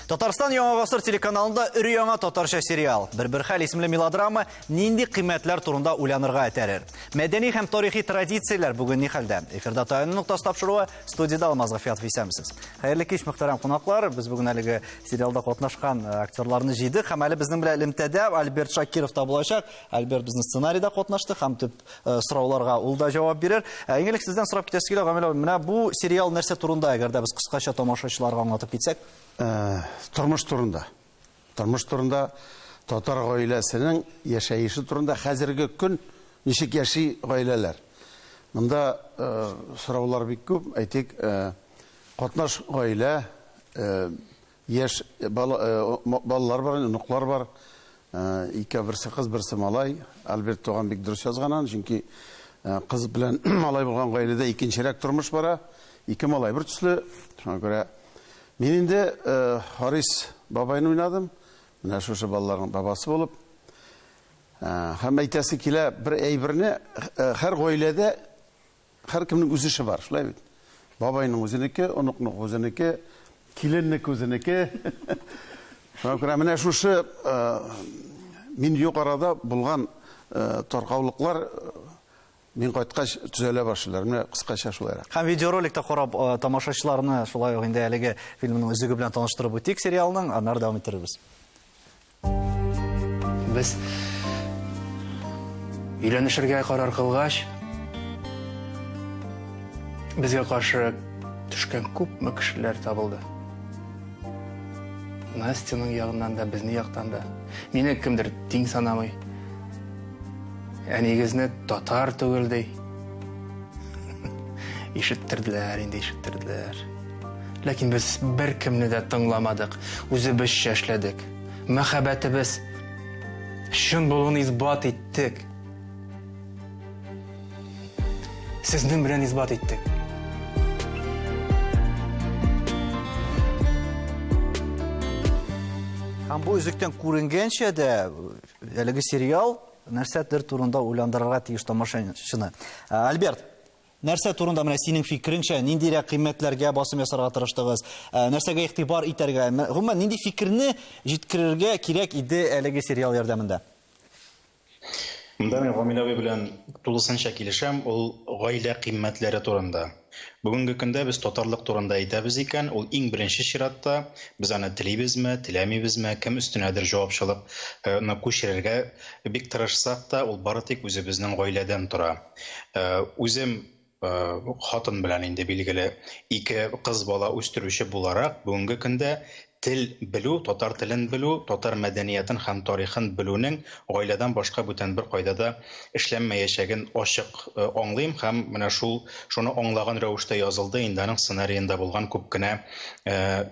Татарстан Яңа гасыр телеканалында өр-яңа татарча сериал. Бер-бер хәл исемле мелодрама нинди кыйммәтләр турында уйланырга этәрер. Мәдәни һәм тарихи традицияләр бүген ни хәлдә? Эфирда Таяну ноктасы тапшыруы, студиядә Алмаз Гафиятов исәнмесез. Хәерле кич, мөхтәрәм кунаклар. Без бүген әлеге сериалда катнашкан э, актерларны җыйдык һәм әле безнең белән элемтәдә Альберт Шакиров та булачак. Альберт безнең сценарийда катнашты һәм төп э, сорауларга ул да җавап бирер. Э, иң элек сездән сорап китәсе килә, Гамил абый, менә бу сериал нәрсә турында, әгәр дә без кыскача тамашачыларга аңлатып китсәк? Э, тормыш турында. Тормыш турында, татар гаиләсенең яшәеше турында, хәзерге көн ничек яши гаиләләр. Монда сораулар бик күп. Әйтик, катнаш гаилә, Яшь бала, балалар бар, оныклар бар. Икәү, берсе кыз, берсе малай. Альберт туган бик дөрес язган аны, чөнки кыз белән малай булган гаиләдә икенчерәк тормыш бара. Ике малай бер төсле. Шуңа күрә мин инде Харис бабайны уйнадым. Менә шушы балаларның бабасы булып. Һәм әйтәсе килә бер әйберне, һәр гаиләдә Һәркемнең үз эше бар, шулай бит? Бабайның үзенеке, оныкның үзенеке, киленнеке үзенеке. Шуңа күрә менә шушы мин юк арада булган таркаулыклар мин кайткач төзәлә башлыйлар. Менә кыскача шулайрак. Һәм видеороликта карап тамашачыларны шулай ук инде әлеге фильмның өзеге белән таныштырып үтик сериалның, аннары дәвам иттерербез. Без өйләнешергә карар кылгач, безгә каршы төшкән күпме кешеләр табылды. Настяның ягыннан да, безнең яктан да. Мине кемдер тиң санамый. Әнигезне татар түгел ди. Ишеттерделәр инде, ишеттерделәр. Ләкин без беркемне дә тыңламадык, үзебезчә эшләдек. Мәхәббәтебез чын булуын исбат иттек. Сезнең белән исбат иттек. Һәм бу өзектән күренгәнчә дә әлеге сериал нәрсәдер турында уйландырырга тиеш тамашачыны. Альберт, Нәрсә турында менә синең фикереңчә, ниндирәк кыйммәтләргә басым ясарга тырыштыгыз, э, нәрсәгә игътибар итәргә, гомумән нинди фикерне җиткерергә кирәк иде әлеге сериал ярдәмендә? Монда мин Гамил абый белән тулысынча килешәм, ул гаилә кыйммәтләре турында. Бүгенге көндә без татарлык турында әйтәбез икән, ул иң беренче чиратта без аны телибезме, теләмибезме, кем өстенәдер җавапчылыкны күчерергә бик тырышсак та, ул бары тик үзебезнең гаиләдән тора. Э, үзем э, хатын белән инде билгеле ике кыз бала үстерүче буларак бүгенге көндә тел белү, татар телен белү, татар мәдәниятын һәм тарихын белүнең гаиләдән башка бүтән бер кайда да эшләнмәячәген ачык э, аңлыйм һәм менә шул шуны аңлаган рәвештә язылды инде аның сценариенда булган күп кенә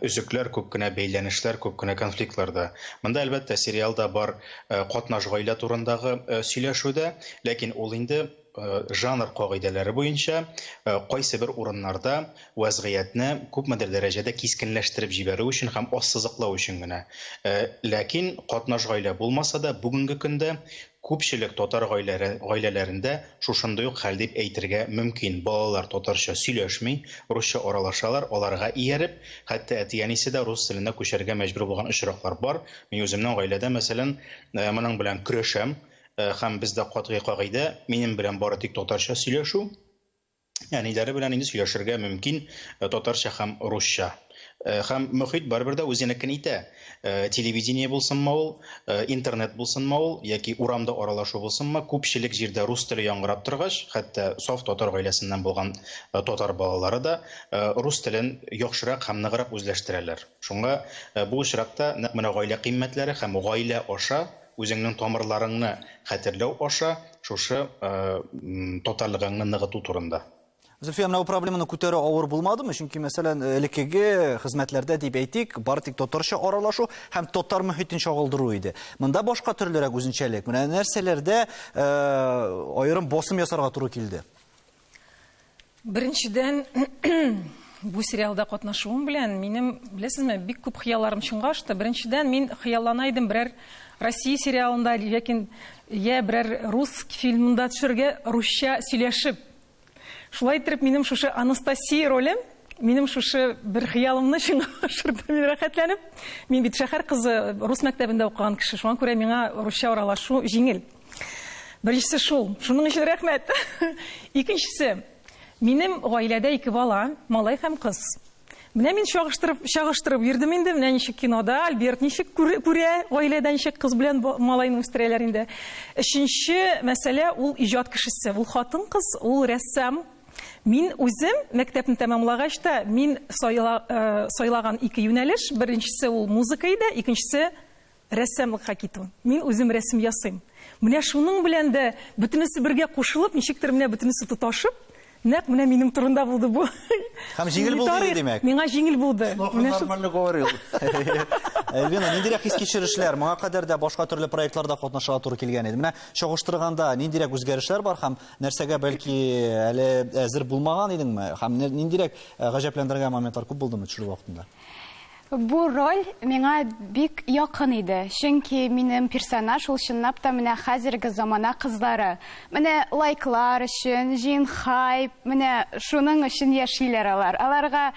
өзекләр, күп кенә бәйләнешләр, күп кенә конфликтлар да. Монда әлбәттә сериалда бар Э, катнаш гаилә турындагы э, сөйләшү дә, ләкин ул инде э, жанр кагыйдәләре буенча кайсы бер урыннарда вәзгыятьне күпмедер дәрәҗәдә кискенләштереп җибәрү өчен һәм ассызыклау өчен генә. Ләкин катнаш гаилә булмаса да, бүгенге көндә күпчелек татар гаиләләрендә шушындый ук хәл дип әйтергә мөмкин. Балалар татарча сөйләшми, русча аралашалар, аларга ияреп, хәтта әти-әнисе дә рус теленә күчәргә мәҗбүр булган очраклар бар. Мин үземнең гаиләдә, мәсәлән, э, моның белән көрәшәм э, һәм бездә катгый кагыйдә, минем белән бары тик татарча сөйләшү. Әниләре белән инде сөйләшергә мөмкин э, татарча һәм русча. Һәм мөхит барыбер дә үзенекен итә. Телевидение булсынмы ул, интернет булсынмы ул, яки урамда аралашу булсынмы, күпчелек җирдә рус теле яңгырап торгач, хәтта саф татар гаиләсеннән булган татар балалары да рус телен яхшырак һәм ныграк үзләштерәләр. Шуңа бу очракта нәкъ менә гаилә кыйммәтләре һәм гаилә аша үзеңнең тамырларыңны хәтерләү аша шушы татарлыгыңны ныгыту турында. Зөлфия, менә бу проблеманы күтәрү авыр булмадымы? Чөнки, мәсәлән, элеккеге хезмәтләрдә дип әйтик, бары тик татарча аралашу һәм татар мөхитен чагылдыру иде. Монда башка төрлерәк үзенчәлек. Менә нәрсәләрдә аерым басым ясарга туры килде? Беренчедән, бу сериалда катнашуым белән минем, беләсезме, бик күп хыялларым чынга ашты. Беренчедән, мин хыяллана идем берәр Россия сериалында, ләкин я берәр рус фильмында төшергә русча сөйләшеп. Шулай иттереп, минем шушы Анастасия ролем Минем шушы бер хыялымны чынга ашырды. Мин рәхәтләнеп. Мин бит шәһәр кызы, рус мәктәбендә укыган кеше. Шуңа күрә миңа русча аралашу җиңел. Беренчесе шул. Шуның өчен рәхмәт. Икенчесе, минем гаиләдә ике бала, малай һәм кыз. Менә мин чагыштырып, чагыштырып йөрдем инде, менә ничек кинода Альберт ничек күрә, гаиләдә ничек кыз белән малайны үстерәләр инде. Өченче мәсьәлә, ул иҗат кешесе, ул хатын-кыз, ул рәссам. Мин үзем мәктәпне тәмамлагач та, мин сайла, э, сайлаган ике юнәлеш, беренчесе ул музыка иде, икенчесе рәссамлыкка китү. Мин үзем рәсем ясыйм. Менә шуның белән дә бөтенесе бергә кушылып, ничектер менә бөтенесе тоташып, нәкъ менә минем турында булды бу. Һәм җиңел булды инде, димәк. Миңа җиңел булды. Менә шул нормально говорил. Эльвина, ниндирәк хис-кичерешләр? Моңа кадәр дә башка төрле проектларда катнашырга туры килгән иде. Менә чагыштырганда ниндирәк үзгәрешләр бар һәм нәрсәгә бәлки әле әзер булмаган идеңме? Һәм ниндирәк гаҗәпләндергән моментлар күп булдымы төшерү вакытында? Бу роль миңа бик якын иде, чөнки минем персонаж ул чынлап та менә хәзерге замана кызлары. Менә лайклар өчен, җыен хайп, менә шуның өчен яшиләр алар. Аларга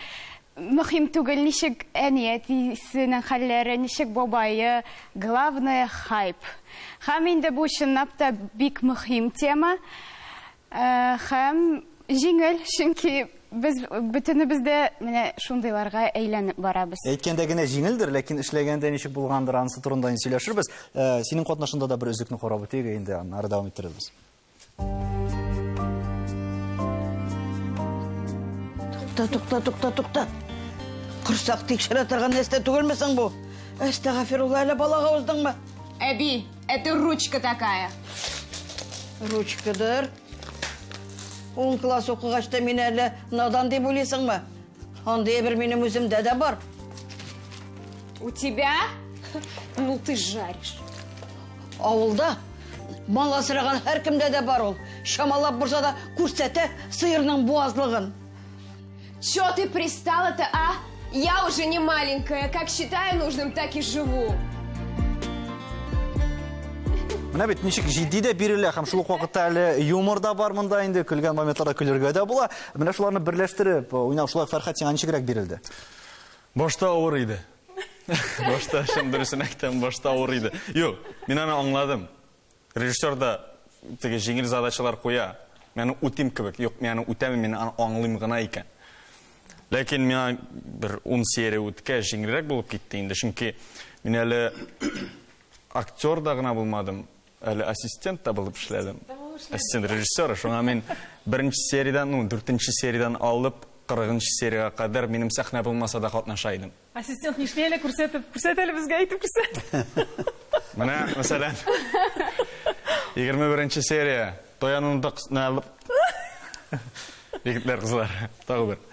мөһим түгел, ничек әни-әтисенең хәлләре, ничек бабае, главное хайп. Һәм инде бу чынлап та бик мөһим тема. Һәм җиңел, чөнки без бөтенебез дә менә шундыйларга әйләнеп барабыз. Әйткәндә генә җиңелдер, ләкин эшләгәндә ничек булгандыр, анысы турында инде сөйләшербез. Синең катнашында да бер өзекне карап үтик инде, аннары дәвам иттерербез. Тукта, тукта, тукта, тукта. Корсак тикшерә торган нәрсә түгелме соң бу? Әстәгафирулла, әллә балага уздыңмы? Әби, это ручка такая. Ручкадыр. Ун класс укыгач та мине әллә надан дип уйлыйсыңмы? Андый әйбер минем үземдә дә бар. У тебя? Ну ты жаришь. Авылда мал асраган һәркемдә дә бар ул. Чамалап булса да күрсәтә сыерның буазлыгын. Чё ты пристала-то, а? Я уже не маленькая, как считаю нужным, так и живу. Менә бит ничек җитди дә бирелә һәм шул ук вакытта әле юмор да бар монда инде, көлгән моментларда көлергә дә була. Менә шуларны берләштереп уйнау шулай Фәрхәт сиңа ничегрәк бирелде? Башта авыр иде. Башта чын дөресен әйтәм, башта авыр иде. Юк, мин аны аңладым. Режиссер да теге җиңел задачалар куя. Мин аны үтим кебек. Юк, мин аны үтәмим, мин аны аңлыйм гына икән. Ләкин миңа бер 10 серия үткәч җиңелрәк булып китте инде, чөнки мин әле актер да гына булмадым, әле ассистент та булып эшләдем. Ассистент режиссера, шуңа мин беренче сериядән, ну, дүртенче сериядән алып 40 сериягә кадәр минем сәхнә булмаса да катнаша идем. Ассистент нишли әле күрсәтеп, күрсәт әле безгә, әйтеп күрсәт. Менә, мәсәлән, 21 серия, Тоянындык, егетләр, кызлар, тагы бер.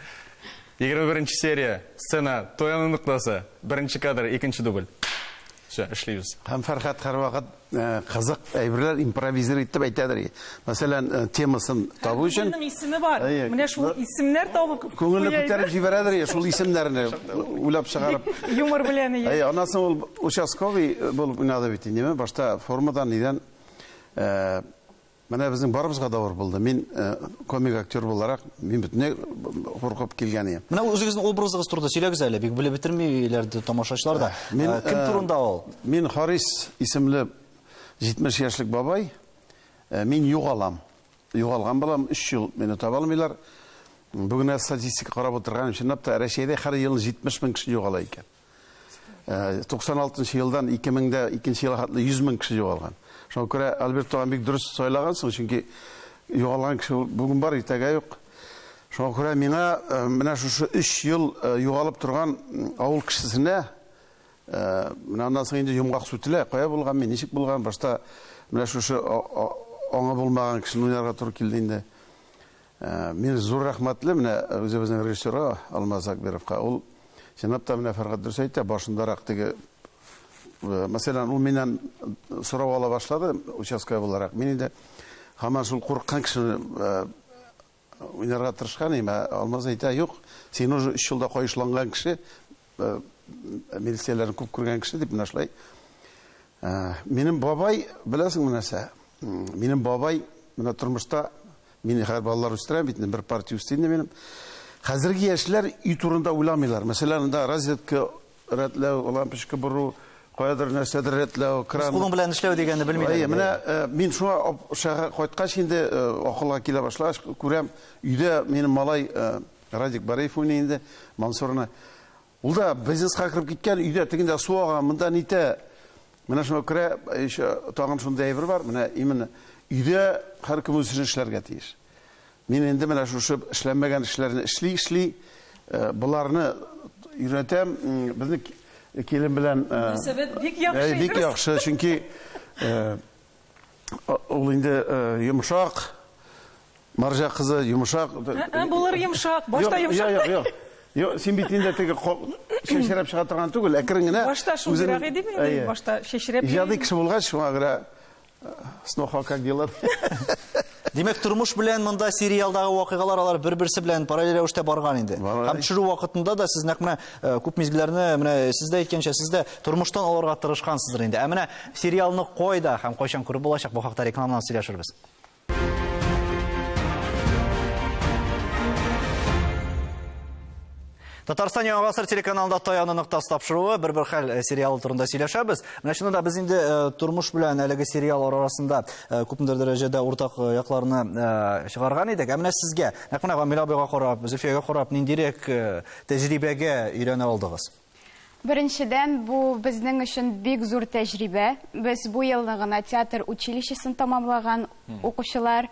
21 серия, сцена, Тояну ноктасы, беренче кадр, икенче дубль. Все, эшлибез. Һәм Фәрхәт һәрвакыт кызык әйберләр импровизир итеп әйтәдер. Мәсәлән, темасын табу өчен. Һәрберенең исеме бар. Менә шул исемнәр табып күңелне күтәреп җибәрәдер, шул исемнәрне уйлап чыгарып. Юмор белән. Әйе, аннан соң ул участковый булып уйнады бит инде, башта формадан нидән Менә безнең барыбызга да авыр булды. Мин комик актер буларак, мин бөтенләй куркып килгән идем. Менә үзегезнең образыгыз турында сөйләгез әле, бик белеп бетермиләр тамашачылар да. Мин, кем турында ул? Мин Харис исемле 70 яшьлек бабай. Мин югалам. Югалган балам, 3 ел мине таба алмыйлар. Бүген статистика карап утырганым, чынлап та Рәсәйдә һәр ел 70 мең кеше югала икән. 96 елдан 2002 елга хәтле 100 мең кеше югалган. Шуңа күрә Альберт туган бик дөрес сайлагансың, чөнки югалган кеше бүген бар, иртәгә юк. Шуңа күрә миңа менә шушы 3 ел югалып торган авыл кешесенә менә аннан соң инде йомгак сүтелә, кая булган мин, ничек булган, башта менә шушы аңы булмаган кешене уйнарга туры килде инде. Мин зур рәхмәтле менә үзебезнең режиссерга Алмаз Акберовка. Ул чынлап та менә Фәрхәт дөрес әйтә, башындарак теге мәсәлән, ул миннән сорау ала башлады участковый буларак. Мин инде һаман шул курыккан кешене уйнарга тырышкан идем. Ә Алмаз әйтә, юк, син уже 3 елда каешланган кеше, милицияләрне күп күргән кеше дип менә шулай. Минем бабай, беләсеңме нәрсә? Минем бабай менә тормышта, мин хәзер балалар үстерәм бит, бер партия үсте инде минем. Хәзерге яшьләр өй турында уйламыйлар. Мәсәлән, анда розетка рәтләү, лампочка бору, каядыр нәрсәдер рәтләү, кран. Үз кулың белән эшләү дигәнне белмиләр. Әйе, менә мин шуңа шәһәргә кайткач инде акылга килә башлагач, күрәм, өйдә минем малай Радик Бариев уйный инде, Мансурны. Ул да бизнеска кереп киткән, өйдә тегендә су ага, монда нитә. Менә шуңа күрә еще тагын шундый әйбер бар, менә именно өйдә һәркем үз эшен эшләргә тиеш. Мин инде менә шушы эшләнмәгән эшләрне эшли-эшли, боларны өйрәтәм. Безнең килен белән Мөнәсәбәт бик яхшы. Бик яхшы, чөнки ул инде йомшак, марҗа кызы йомшак. Булыр йомшак, башта йомшак. Юк, юк, юк. Юк, син бит инде теге чәчрәп чыга торган түгел, әкрен генә. Башта шундыйрак идем инде, башта чәчрәп. Иҗади кеше булгач, шуңа күрә Сноха, как дела? Димәк, тормыш белән монда сериалдагы вакыйгалар алар бер-берсе белән параллель рәвештә барган инде. Һәм төшерү вакытында да сез нәкъ менә күп мизгелләрне, менә сез дә әйткәнчә, сез дә тормыштан алырга тырышкансыздыр инде. Ә менә сериалны кайда һәм кайчан күреп булачак, бу хакта рекламадан сөйләшербез. Татарстан Яңа гасыр телеканалында Таяну ноктасы тапшыруы бер-бер хәл сериалы турында сөйләшәбез. Менә чыннан да без инде тормыш белән әлеге сериал арасында күпмедер дәрәҗәдә уртак якларны чыгарган идек. Ә менә сезгә, нәкъ менә Гамил абыйга карап, Зөлфиягә карап, ниндирәк тәҗрибәгә өйрәнә алдыгыз? Беренчедән, бу безнең өчен бик зур тәҗрибә. Без бу елны гына театр училищесын тамамлаган укучылар.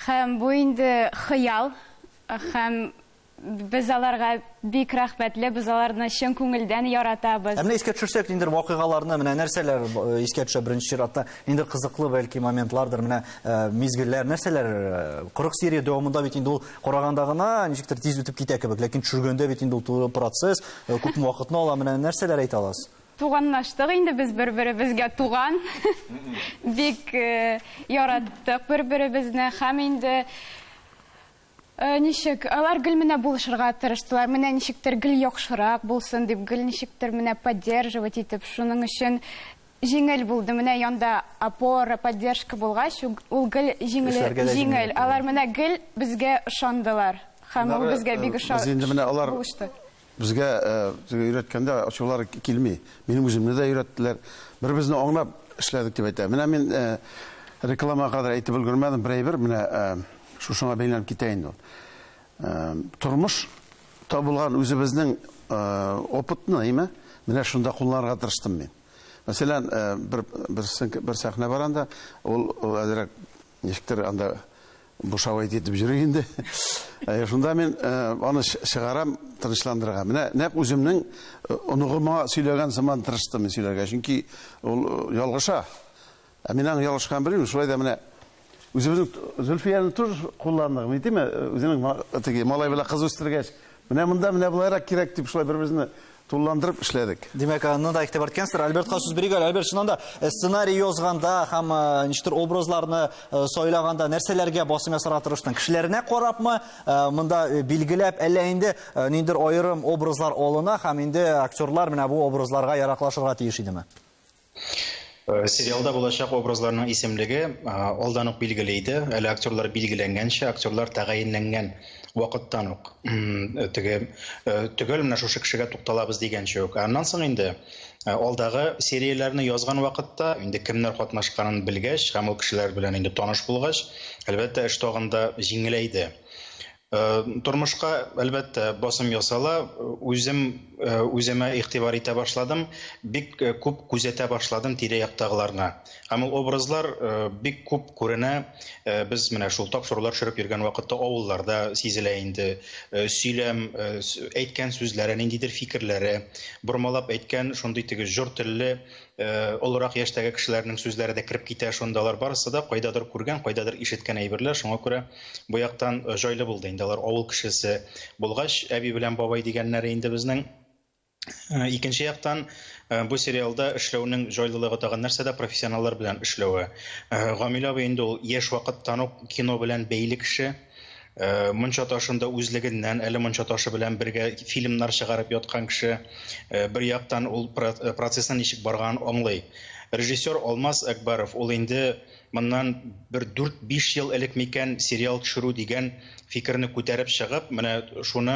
Һәм бу инде хыял һәм Без аларга бик рәхмәтле, без аларны чын күңелдән яратабыз. Ә менә искә төшерсәк, ниндидер вакыйгаларны, менә нәрсәләр искә төшә беренче чиратта, ниндидер кызыклы бәлки моментлардыр, менә мизгелләр, нәрсәләр 40 серия дәвамында бит инде ул караганда гына ничектер тиз үтеп китә кебек, ләкин төшергәндә бит инде ул туры процесс, күпме вакытны ала, менә нәрсәләр әйтә аласыз? Туганлаштык инде без бер-беребезгә туган. Бик яраттык бер-беребезне һәм инде Ничек, алар гел менә булышырга тырыштылар, менә ничектер гел яхшырак булсын дип, гел ничектер менә поддерживать итеп, шуның өчен җиңел булды. Менә янда опора, поддержка булгач, ул гел җиңел, Эшләргә дә җиңел. җиңел. Алар менә гел безгә ышандылар. Һәм ул безгә бик Без инде менә алар булышты. Безгә теге өйрәткәндә ачулары килми. Минем үземне дә өйрәттеләр. Бер-беребезне аңлап эшләдек дип әйтә. Менә мин рекламага кадәр әйтеп өлгермәдем бер әйбер, менә шушыңа бәйләнеп китә инде ул. Тормыш табылган үзебезнең опытны, әйме? Менә шунда кулланырга тырыштым мин. Мәсәлән, бер бер бер сәхнә бар анда, ул әзрәк ничектер анда бушавайт итеп йөри инде. Шунда мин аны чыгарам тынычландырырга. Менә нәкъ үземнең оныгыма сөйләгән сыман тырыштым мин сөйләргә, чөнки ул ялгыша. Ә мин аның ялгышканын белмим, шулай да менә үзебезнең Зөлфияне тоже кулландык, әйтимме, үзенең теге малай белән кыз үстергәч, менә монда менә болайрак кирәк дип шулай бер-беребезне тулыландырып эшләдек. Димәк, аны да игътибар иткәнсездер. Альбертка сүз бирик әле. Альберт, чыннан да, сценарий язганда һәм ничектер образларны сайлаганда нәрсәләргә басым ясарга тырыштың? Кешеләренә карапмы, монда билгеләп, әллә инде ниндидер аерым образлар алына һәм инде актерлар менә бу образларга яраклашырга тиеш идеме? Сериалда булачак образларның исемлеге алдан ук билгеле иде. Әле актерлар билгеләнгәнче, актерлар тәгаенләнгән вакыттан ук. Теге төгәл менә шушы кешегә тукталабыз дигәнче үк. Аннан соң инде алдагы серияләрне язган вакытта инде кемнәр катнашканын белгәч һәм ул кешеләр белән инде таныш булгач, әлбәттә, эш тагын да җиңеләйде. Тормышка, әлбәттә, басым ясала. Үзем үземә игътибар итә башладым, бик күп күзәтә башладым тирә-яктагыларны. Һәм ул образлар бик күп күренә. Без менә шул тапшырулар төшереп йөргән вакытта авылларда сизелә инде. Сөйләм, әйткән сүзләре, ниндидер фикерләре, бормалап әйткән шундый теге җор телле олырак яшьтәге кешеләрнең сүзләре дә кереп китә шунда. Алар барысы да кайдадыр күргән, кайдадыр ишеткән әйберләр. Шуңа күрә бу яктан җайлы булды инде. Алар авыл кешесе булгач, әби белән бабай дигәннәре инде безнең. Икенче яктан, бу сериалда эшләүнең җайлылыгы тагын нәрсәдә? Профессионаллар белән эшләве. Гамил абый инде ул яшь вакыттан ук кино белән бәйле кеше. Мунча ташында үзлегеннән, әле мунча ташы белән бергә фильмнар чыгарып яткан кеше. Бер яктан ул процессның ничек барганын аңлый. Режиссер Алмаз Әкбәров, ул инде моннан бер 4-5 ел элек микән сериал төшерү дигән фикерне күтәреп чыгып, менә шуны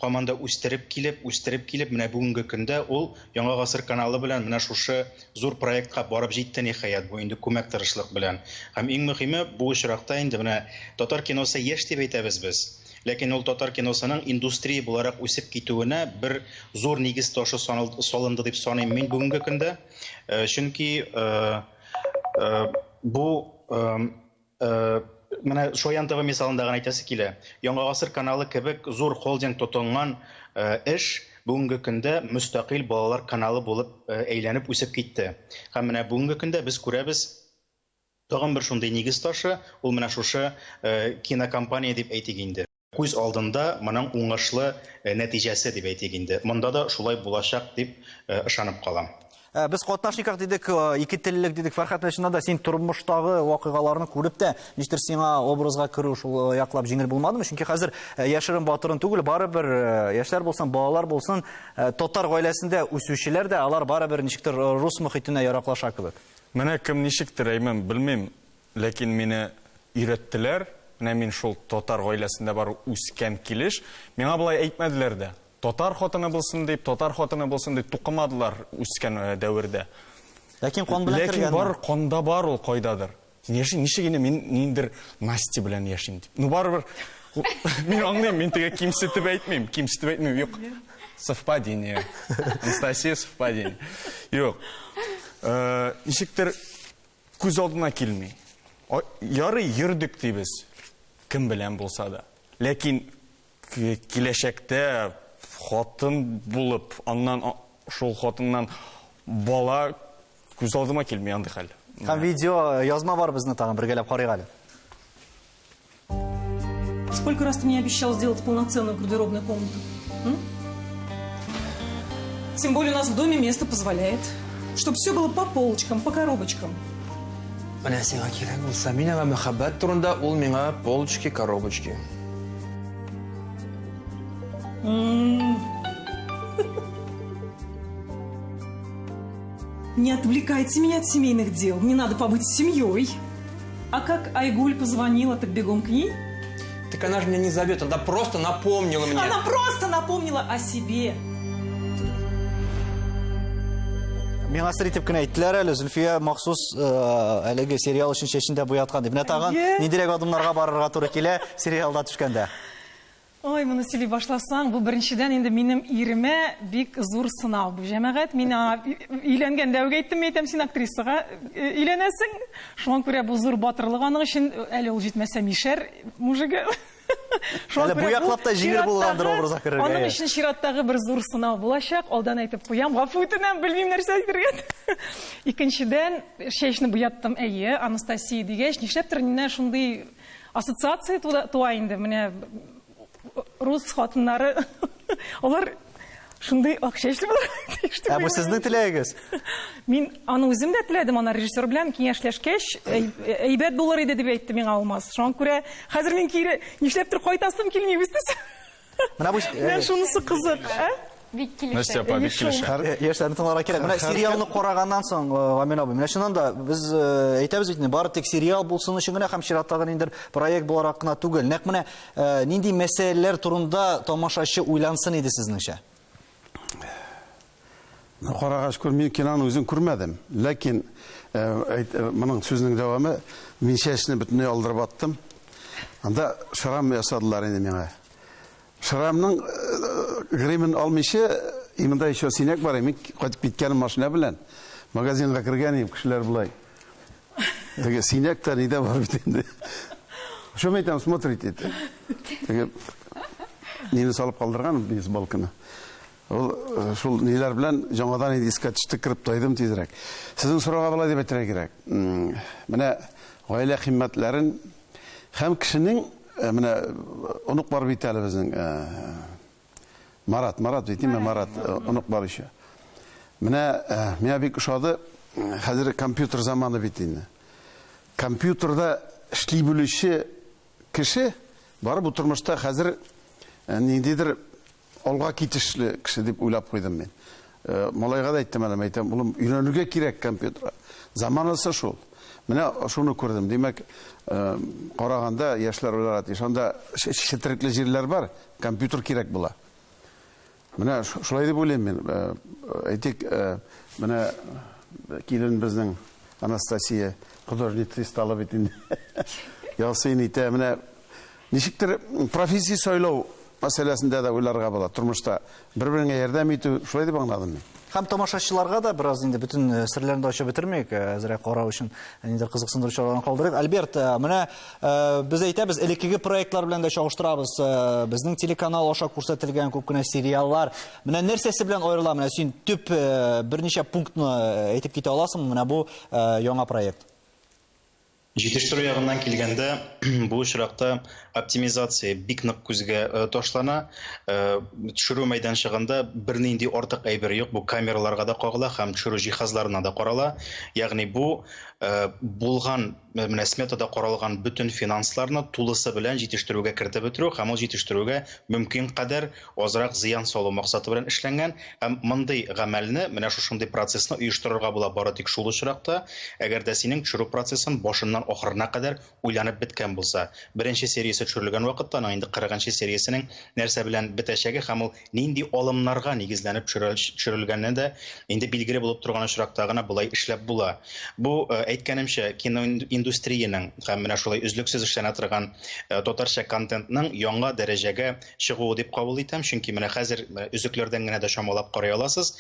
һаман да үстереп килеп, үстереп килеп, менә бүгенге көндә ул Яңа гасыр каналы белән менә шушы зур проектка барып җитте ниһаять, бу инде күмәк тырышлык белән. Һәм иң мөһиме, бу очракта инде менә татар киносы яшь дип әйтәбез без. Ләкин ул татар киносының индустрия буларак үсеп китүенә бер зур нигез ташы салынды дип саныйм мин бүгенге көндә. Э, чөнки э, э, бу менә Шоян ТВ мисалында гына әйтәсе килә. Яңа гасыр каналы кебек зур холдинг тотынган эш бүгенге көндә мөстәкыйль балалар каналы булып әйләнеп үсеп китте. Һәм менә бүгенге көндә без күрәбез Тагын бер шундый нигез ташы, ул менә шушы кинокомпания дип әйтик инде. Күз алдында моның уңышлы нәтиҗәсе дип әйтик инде. Монда да шулай булачак дип ышанып калам. Без катнаш никах дидек, ике теллелек дидек. Фәрхәт, менә чыннан да син тормыштагы вакыйгаларны күреп тә, ничектер сиңа образга керү шул яклап җиңел булмадымы? Чөнки хәзер яшерен батырын түгел, барыбер яшьләр булсын, балалар булсын, татар гаиләсендә үсүчеләр дә, алар барыбер ничектер рус мохитенә яраклаша кебек. Менә кем ничектер, әймен, белмим, ләкин мине өйрәттеләр, менә мин шул татар гаиләсендә барып үскән килеш, миңа болай әйтмәделәр дә, татар хатыны булсын дип, татар хатыны булсын дип тукымадылар үскән дәвердә. Ләкин кан белән кергән. Ләкин бар, канда бар ул кайдадыр. Яши, ничек инде мин ниндер Настя белән яшим дип. Ну барыбер мин аңлыйм, мин теге кимсетеп әйтмим, кимсетеп әйтмим, юк. Совпадение. Анастасия совпадение. Юк. Э, ничектер күз алдына килми. Ярый йөрдек дибез. Кем белән булса да. Ләкин киләчәктә хатын булып, аннан шул хатыннан бала күз алдыма килми андый хәл. Һәм видео язма бар безнең тагын бергәләп карыйк әле. Сколько раз ты мне обещал сделать полноценную гардеробную комнату? М? Тем более у нас в доме место позволяет. Чтобы все было по полочкам, по коробочкам. Менә сиңа кирәк булса, мин аңа мәхәббәт турында, ул миңа полочки, коробочки. Не отвлекайте меня от семейных дел. Мне надо побыть с семьей. А как Айгуль позвонила, так бегом к ней? Так она же меня не зовет, она просто напомнила мне. Она просто напомнила о себе. Миңа сер итеп кенә әйттеләр әле, Зөлфия махсус э, әлеге сериал өчен чәчен дә буяткан дип. Менә тагын ниндирәк адымнарга барырга туры килә сериалда төшкәндә? Ой, моны сөйли башласаң, бу беренчедән инде минем иремә бик зур сынау бу җәмәгать. Мин аңа өйләнгәндә үк әйттем, мин әйтәм, син актрисага э, өйләнәсең. Шуңа күрә бу зур батырлык аның өчен, әле ул җитмәсә мишәр мужигы. Шуңа Әле бу яклап та җиңел булгандыр образга керергә. Аның өчен чираттагы бер зур сынау булачак. Алдан әйтеп куям, гафу үтенәм, белмим нәрсә әйтергә. Икенчедән, чәчне буяттым, әйе, Анастасия дигәч, нишләптер менә шундый Ассоциация туа инде, менә рус хатыннары, алар шундый ак чәчле булырга тиеш дип. Ә бу сезнең теләгегез? Мин аны үзем дә теләдем, ана режиссер белән киңәшләшкәч, әйбәт булыр иде дип әйтте миңа Алмаз. Шуңа күрә хәзер мин кире нишләптер кайтасым килми үз төсе. Менә бу Менә шунысы кызык, ә? Бик килешә. Настя апа, бик килешә. Яшьләрне тыңларга кирәк. Менә сериалны караганнан соң, Гамил абый, менә чыннан да без әйтәбез бит инде, бары тик сериал булсын өчен генә һәм чираттагы ниндидер проект буларак кына түгел. Нәкъ менә нинди мәсьәләләр турында тамашачы уйлансын иде сезнеңчә? Ну, карагач күр, мин киноны үзем күрмәдем. Ләкин моның сүзнең дәвамы, мин чәчне бөтенләй алдырып аттым. Анда шрам ясадылар инде миңа. Шрамның гримын алмыйча, и монда еще синяк бар, мин кайтып киткәнем машина белән. Магазинга кергән идем, кешеләр болай. Теге синяк та нидә бар бит инде. Что вы там смотрите? Теге мине салып калдырган бейсболканы. Ул э, шул ниләр белән яңадан инде искә төште, кереп тайдым тизрәк. Сезнең сорауга болай дип әйтергә кирәк. Менә гаилә кыйммәтләрен һәм кешенең э, менә онык бар бит әле безнең э, Марат, Марат бит, ниме Марат, онык бар еще. Менә миңа бик ошады, хәзер компьютер заманы бит инде. Компьютерда эшли белүче кеше бар бу тормышта хәзер ниндидер Алга китешле кеше дип уйлап куйдым мин. Малайга да әйттем әле, әйтәм, улым, өйрәнергә кирәк компьютерга. Заманасы шул. Менә шуны күрдем. Димәк, караганда яшьләр уйларга тиеш. Анда четерекле җирләр бар, компьютер кирәк була. Менә шулай дип уйлыйм мин. Әйтик, менә килен безнең Анастасия художница стала бит инде. Ясыйн итә. Менә ничектер профессия сайлау мәсьәләсендә дә уйларга була тормышта. Бер-береңә ярдәм итү, шулай дип аңладым мин. Һәм тамашачыларга да бераз инде бөтен серләрне дә ачып бетермик, әзрәк карау өчен ниндидер кызыксындыру чараларын калдырыйк. Альберт, менә без әйтәбез, элеккеге проектлар белән дә чагыштырабыз. Безнең телеканал аша күрсәтелгән күп кенә сериаллар. Менә нәрсәсе белән аерыла? Менә син төп берничә пунктны әйтеп китә аласыңмы? Менә бу яңа проект. Җитештерү ягыннан килгәндә, бу очракта оптимизация бик нык күзгә ташлана. Төшерү мәйданчыгында бернинди артык әйбер юк, бу камераларга да кагыла һәм төшерү җиһазларына да карала. Ягъни бу булган, менә сметада каралган бөтен финансларны тулысы белән җитештерүгә кертеп бетерү һәм ул җитештерүгә мөмкин кадәр азрак зыян салу максаты белән эшләнгән. Һәм мондый гамәлне, менә шушындый процессны оештырырга була бары тик шул очракта, әгәр дә синең төшерү процессын башыннан ахырына кадәр уйланып беткән булса. Беренче сериясе төшерелгән вакытта аның инде 40 сериясенең нәрсә белән бетәчәге һәм ул нинди алымнарга нигезләнеп төшерелгәне дә инде билгеле булып торган очракта гына болай эшләп була. Бу, әйткәнемчә, киноиндустриянең һәм менә шулай өзлексез эшләнә торган татарча контентның яңа дәрәҗәгә чыгуы дип кабул итәм, чөнки менә хәзер өзекләрдән генә дә чамалап карый аласыз.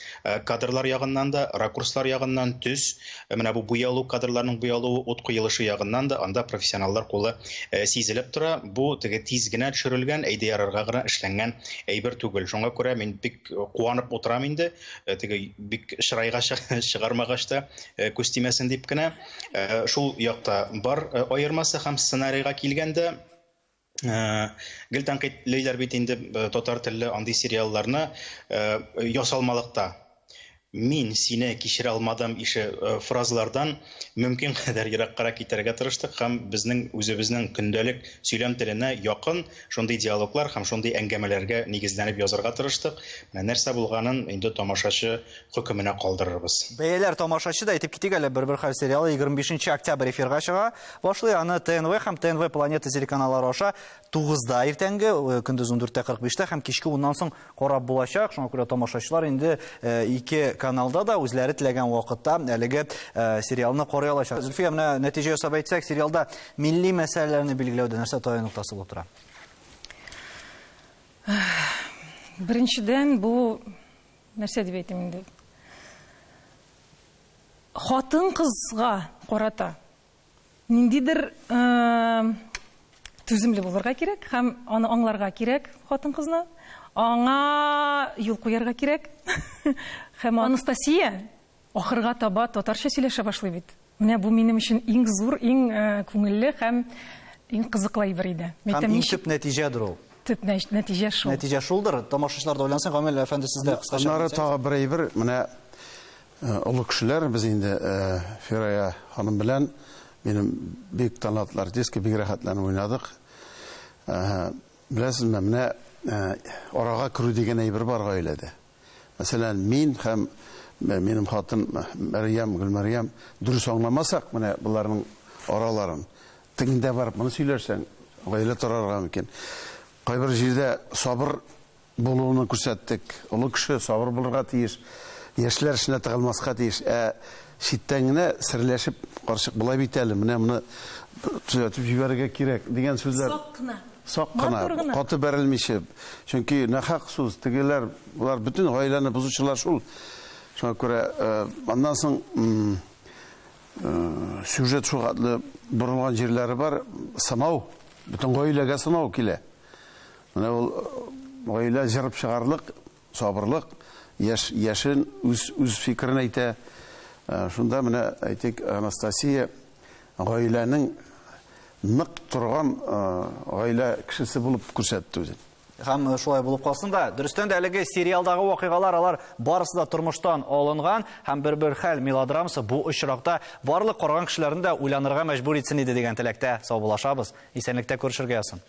Кадрлар ягыннан да, ракурслар ягыннан, төс, менә бу буялу, кадрларның буялуы, ут куелышы ягыннан да анда профессионаллар кулы сизелеп тора. Бу теге тиз генә төшерелгән, әйдә ярарга гына эшләнгән әйбер түгел. Шуңа күрә мин бик куанып утырам инде, теге бик чырайга чыгармагач та күз тимәсен дип кенә. Шул якта бар аермасы һәм сценарийга килгәндә, Гел тәнкыйтьлиләр бит инде татар телле андый сериалларны ясалмалыкта. Мин сине кичерә алмадым ише фразалардан мөмкин кадәр ераккарак китәргә тырыштык һәм безнең үзебезнең көндәлек сөйләм теленә якын шундый диалоглар һәм шундый әңгәмәләргә нигезләнеп язарга тырыштык. Менә нәрсә булганын инде тамашачы хөкеменә калдырырбыз. Бәяләр тамашачы да әйтеп китик әле, Бер-бер хәл сериалы 25 октябрь эфирга чыга башлый. Аны ТНВ һәм ТНВ Планета телеканаллары аша 9-да иртәнге, көндез 14:45-тә һәм кичке 10-нан соң карап булачак. Шуңа күрә тамашачылар инде ике каналда да үзләре теләгән вакытта әлеге сериалны карый алачак. Зөлфия, менә нәтиҗә ясап әйтсәк, сериалда милли мәсьәләләрне билгеләүдә нәрсә таяну ноктасы булып тора? Беренчедән, бу нәрсә дип әйтим инде? Хатын-кызга карата ниндидер түземле булырга кирәк һәм аны аңларга кирәк хатын-кызны. Аңа юл куярга кирәк. Һәм Анастасия ахырга таба татарча сөйләшә башлый бит. Менә бу минем өчен иң зур, иң күңелле һәм иң кызыклы әйбер иде. Һәм иң төп нәтиҗәдер ул. Төп нәтиҗә шул. Нәтиҗә шулдыр. Тамашачылар да уйлансын. Гамил әфәнде, сез дә кыскача. Аннары тагы бер әйбер, менә олы кешеләр, без инде Фирая ханым белән минем бик талантлы артистка, бик рәхәтләнеп уйнадык. Беләсезме, менә арага керү дигән әйбер бар гаиләдә. Мәсәлән, мин һәм минем хатын Мәрьям, Гөлмәрьям дөрес аңламасак, менә боларның араларын, тегендә барып моны сөйләрсәң, гаилә тарарга мөмкин. Кайбер җирдә сабыр булуны күрсәттек. Олы кеше сабыр булырга тиеш, яшьләр эшенә тыгылмаска тиеш. Ә читтән генә серләшеп, карчык болай бит әле, менә моны төзәтеп җибәрергә кирәк дигән сүзләр. Сак кына. Сак кына, каты бәрелмичә. Чөнки нахак сүз, тегеләр, болар бөтен гаиләне бозучылар шул. Шуңа күрә аннан соң сюжет шул хәтле борылган җирләре бар, сынау, бөтен гаиләгә сынау килә. Менә ул гаилә җырып чыгарлык, сабырлык, яшь, яшен үз, үз фикерен әйтә. Шунда менә, әйтик, Анастасия гаиләнең нык торган гаилә кешесе булып күрсәтте үзен. Һәм шулай булып калсын да. Дөрестән дә әлеге сериалдагы вакыйгалар алар барысы да тормыштан алынган һәм бер-бер хәл мелодрамасы бу очракта барлык караган кешеләрне дә уйланырга мәҗбүр итсен иде дигән теләктә саубуллашабыз. Исәнлектә күрешергә язсын.